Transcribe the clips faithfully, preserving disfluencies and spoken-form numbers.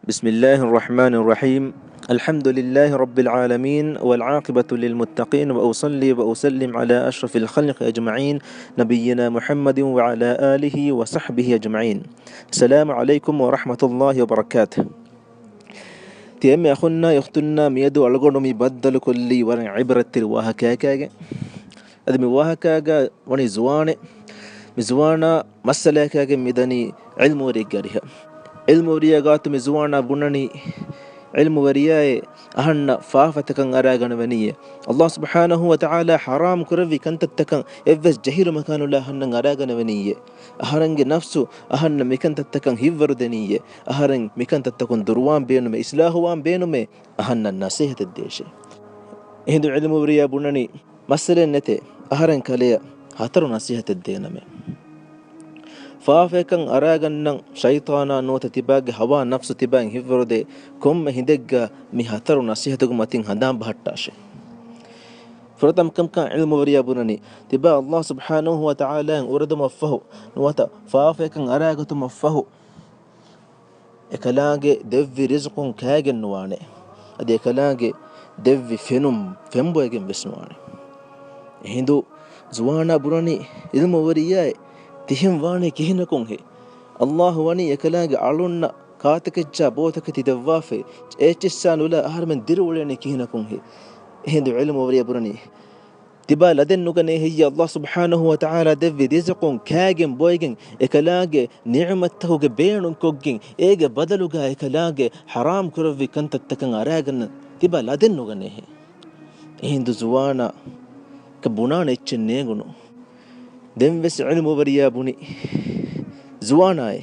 بسم الله الرحمن الرحيم. الحمد لله رب العالمين، والعاقبة للمتقين، وأصلي وأسلم على أشرف الخلق أجمعين، نبينا محمد وعلى آله وصحبه أجمعين. السلام عليكم ورحمة الله وبركاته. ތިޔަމެ އަޚުންނާ އުޚްތުންނާ މިއަދު އަޅުގަނޑު މި ބައްދަލު ކޮށްލީ ވަރަށް ޢިބްރަތްތެރި ވާހަކައެކާގެ. އަދި މި ވާހަކާގަ ވަނީ ޒުވާނެއް. މި ޒުވާނާ މައްސަލައެކާގެން މިދަނީ ޢިލްމުވެރިއެއްގެ އަރިހަށް. ޢިލްމުވެރިޔާ ގާތު މި ޒުވާނާ ބުނަނީ، ޢިލްމުވެރިޔާއޭ، އަހަންނަށް ފާފަތަކަށް އަރާގަނެވެނީއޭ. ﷲ ސުބްޙާނަހޫ ވަތަޢާލާ ޙަރާމް ކުރެއްވި ކަންތައްތަކަށް އެއްވެސް ޖެހިލުމަކާނުލާ އަހަންނަށް އަރާގަނެވެނީއޭ. އަހަރެންގެ ނަފްސު އަހަންނަށް މިކަންތައްތަކަށް ހިތްވަރު ދެނީއޭ. އަހަރެން މިކަންތައްތަކުން ދުރުވާން ބޭނުމޭ، އިޞްލާޙުވާން ބޭނުމޭ، އަހަންނަށް ނަޞޭޙަތެއް ދޭށޭ. އެހިނދު ޢިލްމުވެރިޔާ ބުނަނީ، މައްސަލައެއް ނެތޭ، އަހަރެން ކަލެޔަށް ހަތަރު ނަޞޭޙަތެއް ދޭނަމޭ. ފާފައަކަށް އަރާގަންނަން ޝައިޠާނާ ނުވަތަ ތިބާގެ ހަވާ ނަފްސު ތިބާއިން ހިތްވަރުދޭ ކޮންމެ ހިނދެއްގަ މި ހަތަރު ނަޞޭޙަތުގެ މަތިން ހަނދާން ބަހައްޓާށޭ. ފުރަތަމަ ކަމަކަށް ޢިލްމުވެރިޔާ ބުނަނީ، ތިބާ ﷲ ސުބްޙާނަހޫ ވަތަޢާލާއިން އުރެދުމަށްފަހު ނުވަތަ ފާފައަކަށް އަރާގަތުމަށްފަހު، އެކަލާނގެ ދެއްވި ރިޒުޤުން ކާގެން ނުވާނެ. އަދި އެކަލާނގެ ދެއްވި ފެނުން ފެންބޮއެގެން ވެސް ނުވާނެ. އެހިނދު ޒުވާނާ ބުނަނީ، ޢިލްމުވެރިޔާއޭ، ތިހެން ވާނީ ކިހިނަކުންހޭ؟ ﷲ ވަނީ އެކަލާނގެ އަޅުންނަށް ކާތަކެއްޗާ ބޯތަކެތި ދެއްވާފައި، އެއްޗިއްސާ ނުލާ އަހަރެމެން ދިރިއުޅޭނީ ކިހިނަކުންހޭ؟ އެހިނދު ޢިލްމުވެރިޔާ ބުނަނީ، ތިބާ ލަދެއް ނުގަނޭ ހެއްޔޭ؟ ﷲ ސުބްޙާނަހޫ ވަތަޢާލާ ދެއްވި ރިޒުޤުން ކާގެން ބޮއެގެން، އެކަލާނގެ ނިޢުމަތްތަކުގެ ބޭނުންކޮށްގެން، އޭގެ ބަދަލުގަ އެކަލާނގެ ޙަރާމް ކުރެއްވި ކަންތައްތަކަށް އަރާގަންނަން ތިބާ ލަދެއް ނުގަނޭހޭ؟ އެހިނދު ޒުވާނާ ކަ ބުނާނެ އެއްޗެއް ނޭނގުނު. ދެންވެސް ޢިލްމުވެރިޔާ ބުނި، ޒުވާނާއޭ،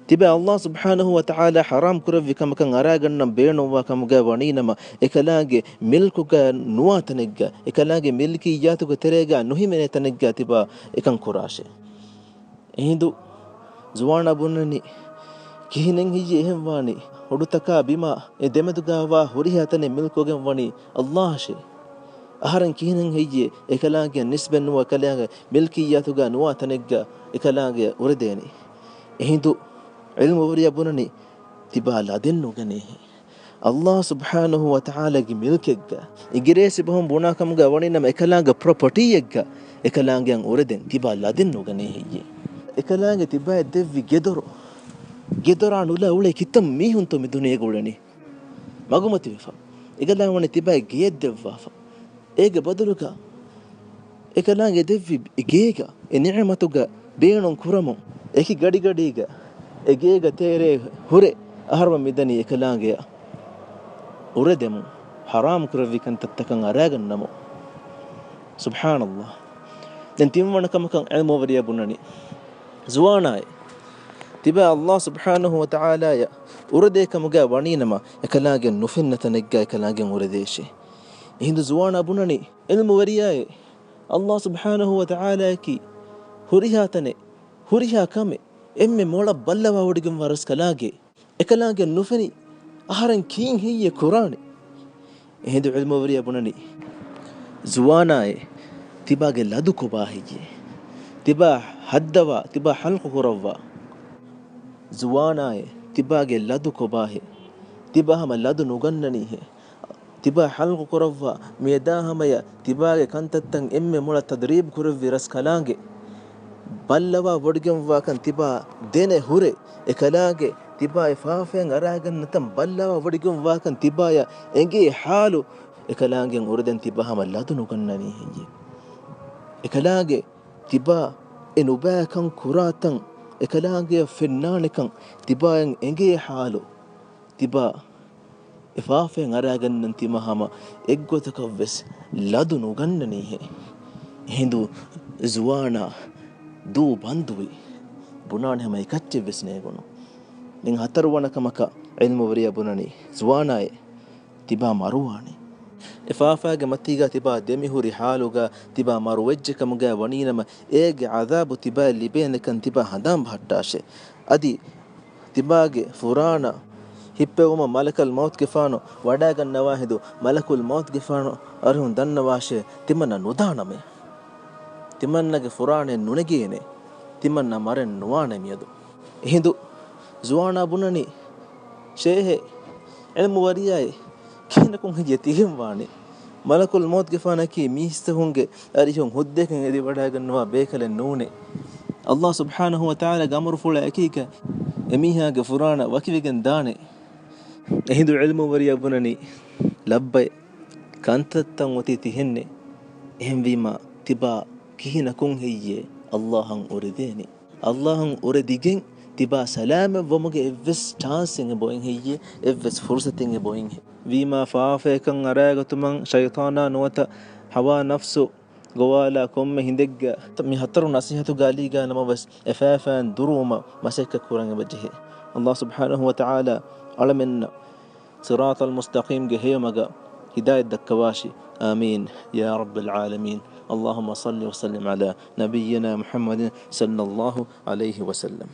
ތިބާ ﷲ ސުބްޙާނަހޫ ވަތަޢާލާ ޙަރާމް ކުރެއްވި ކަމަކަށް އަރާގަންނަން ބޭނުންވާ ކަމުގަ ވަނީނަމަ، އެކަލާނގެ މިލްކުގަ ނުވާ ތަނެއްގަ، އެކަލާނގެ މިލްކިއްޔާތުގެ ތެރޭގަ ނުހިމެނޭ ތަނެއްގަ ތިބާ އެކަން ކުރާށޭ. އެހިނދު ޒުވާނާ ބުނަނީ، ކިހިނެއް ހެއްޔޭ އެހެން ވާނީ؟ އުޑުތަކާ ބިމާ އެ ދެމެދުގަ ވާ ހުރިހާ ތަނެއް މިލްކުވެގެން ވަނީ ﷲ އަށޭ. އަހަރެން ކިހިނެއް ހެއްޔޭ އެކަލާނގެ ނިސްބަތް ނުވާ އެކަލާނގެ މިލްކިއްޔާތުގަ ނުވާ ތަނެއްގަ އެކަލާނގެ އުރެދޭނީ؟ އެހިނދު ޢިލްމުވެރިޔާ ބުނަނީ، ތިބާ ލަދެއް ނުގަނޭހޭ. ﷲ ސުބްޙާނަހޫ ވަތަޢާލާގެ މިލްކެއްގަ، އިނގިރޭސި ބަހުން ބުނާ ކަމުގަ ވަނީނަމަ އެކަލާނގެ ޕްރޮޕަޓީއެއްގަ އެކަލާނގެއަށް އުރެދެން ތިބާ ލަދެއް ނުގަނޭ ހެއްޔޭ؟ އެކަލާނގެ ތިބާއަށް ދެއްވި ގެދޮރު، ގެދޮރާ ނުލާ އުޅޭ ކިތަން މީހުންތޯ މި ދުނިޔޭގަ އުޅެނީ؟ މަގުމަތިވެފަ. އެކަލާނގެ ވަނީ ތިބާއަށް ގެޔެއް ދެއްވާފަ. އޭގެ ބަދަލުގަ އެކަލާނގެ ދެއްވި ގޭގަ އެ ނިޢުމަތުގަ ބޭނުން ކުރަމުން އެކި ގަޑިގަޑީގަ އެ ގޭގަ ތޭރޭ ހުރެ އަހަރުމެން މިދަނީ އެކަލާނގެއަށް އުރެދެމުން، ޙަރާމް ކުރެއްވި ކަންތައްތަކަށް އަރާގަންނަމުން. ސުބްޙާނަﷲ. ދެން ތިންވަނަ ކަމަކަށް ޢިލްމުވެރިޔާ ބުނަނީ، ޒުވާނާއޭ، ތިބާ ﷲ ސުބްޙާނަހޫ ވަތަޢާލާއަށް އުރެދޭ ކަމުގަ ވަނީނަމަ، އެކަލާނގެ ނުފެންނަ ތަނެއްގަ އެކަލާނގެ އުރެދޭށޭ. އެހިނދު ޒުވާނާ ބުނަނީ، ޢިލްމުވެރިޔާއޭ، ﷲ ސުބްޙާނަހޫ ވަތަޢާލާއަކީ ހުރިހާ ތަނެއް، ހުރިހާ ކަމެއް، އެންމެ މޮޅަށް ބައްލަވާވޮޑިގެންވާ ރަސްކަލާނގެ، އެކަލާނގެ ނުފެނި އަހަރެން ކީއް ހެއްޔޭ ކުރާނެ؟ އެހިނދު ޢިލްމުވެރިޔާ ބުނަނީ، ޒުވާނާއޭ، ތިބާގެ ލަދު ކޮބާ ހެއްޔޭ؟ ތިބާ ހައްދަވާ، ތިބާ ޙަލްޤު ކުރައްވާ. ޒުވާނާއޭ، ތިބާގެ ލަދު ކޮބާހޭ؟ ތިބާ ހަމަ ލަދު ނުގަންނަނީހޭ؟ ތިބާ ޙަލްޤު ކުރައްވާ، މިއަދާ ހަމަޔަށް ތިބާގެ ކަންތައްތައް އެންމެ މޮޅަށް ތަދްރީބް ކުރެއްވި ރަސްކަލާނގެ، ބައްލަވާ ވޮޑިގެންވާކަން ތިބާ ދެނެ ހުރެ، އެކަލާނގެ ތިބާ އެ ފާފައިން އަރާގަންނަތަން ބައްލަވާ ވޮޑިގެންވާކަން ތިބާޔަށް އެނގޭ ޙާލު، އެކަލާނގެއަށް އުރެދެން ތިބާ ހަމަ ލަދު ނުގަންނަނީ ހެއްޔޭ؟ އެކަލާނގެ ތިބާ އެ ނުބައިކަން ކުރާތަން، އެކަލާނގެއަށް ފެންނާނެކަން ތިބާޔަށް އެނގޭ ޙާލު، ތިބާ އެ ފާފައިން އަރާގަންނަން ތިމާ ހަމަ އެއްގޮތަކަށްވެސް ލަދު ނުގަންނަނީހޭ. އެހިނދު ޒުވާނާ ދޫ ބަންދުވި، ބުނާނެ ހަމަ އެކައްޗެއްވެސް ނޭނގުނު. ދެން ހަތަރުވަނަ ކަމަކަށް ޢިލްމުވެރިޔާ ބުނަނީ، ޒުވާނާއޭ، ތިބާ މަރުވާނެ. އެ ފާފާގެ މަތީގަ ތިބާ ދެމިހުރި ޙާލުގަ ތިބާ މަރުވެއްޖެ ކަމުގަ ވަނީނަމަ، އޭގެ ޢަޛާބު ތިބާއަށް ލިބޭނެކަން ތިބާ ހަނދާން ބަހައްޓާށޭ. އަދި ތިބާގެ ފުރާނަ ހިއްޕެވުމަށް މަލަކަލް މައުތުގެފާނު ވަޑައިގަންނަވާ ހިނދު، މަލަކުލް މައުތުގެފާނު އަރިހުން ދަންނަވާށޭ، ތިމަންނަ ނުދާނަމޭ. ތިމަންނަގެ ފުރާނައެއް ނުނެގޭނެ. ތިމަންނަ މަރެއް ނުވާނެ މިއަދު. އެހިނދު ޒުވާނާ ބުނަނީ، ޝޭހެއް، ޢިލްމުވެރިޔާއެއް، ކިހިނަކުން ހެއްޔޭ ތިހެން ވާނީ؟ މަލަކުލް މައުތުގެފާނަކީ މީސްތަކުންގެ އަރިހުން ހުއްދައަކަށް އެދިވަޑައިގަންނަވާ ބޭކަލެއް ނޫނޭ. އައްލާހު ސުބްޙާނަހު ވަތަޢާލާގެ އަމުރުފުޅާ އެކީގަ އެމީހާގެ ފުރާނަ ވަކިވެގެން ދާނެ. އެހިނދު ޢިލްމުވެރިޔާ ބުނަނީ، ލައްބައި، ކަންތައްތައް އޮތީ ތިހެންނޭ. އެހެންވީމާ، ތިބާ ކިހިނަކުން ހެއްޔޭ އައްލާހަށް އުރެދޭނީ؟ އައްލާހަށް އުރެދިގެން ތިބާ ސަލާމަތްވުމުގެ އެއްވެސް ޗާންސެއް އެބައޮތް ހެއްޔޭ؟ އެއްވެސް ފުރުސަތެއް އެބައޮތް ހެއްޔޭ؟ ވީމާ ފާފަޔަކަށް އަރާގަތުމަށް ޝައިޠާނާ ނުވަތަ ހަވާ ނަފްސު ގޮވާލާ ކޮންމެ ހިނދެއްގަ މި ހަތަރު ނަޞޭޙަތުގެ އަލީގަ ނަމަވެސް އެފާފައިން ދުރުވުމަށް މަސައްކަތް ކުރަން އެބަޖެހޭ. އައްލާހު ސުބްޙާނަހު ވަތަޢާލާ އަޅަމެންނަށް ޞިރާޠަލް މުސްތަޤީމްގެ ހެޔޮމަގަށް ހިދާޔަތް ދައްކަވާށި. އާމީން ޔާ ރައްބަލް ޢާލަމީން. اللهم صل وسلم على نبينا محمد صلى الله عليه وسلم.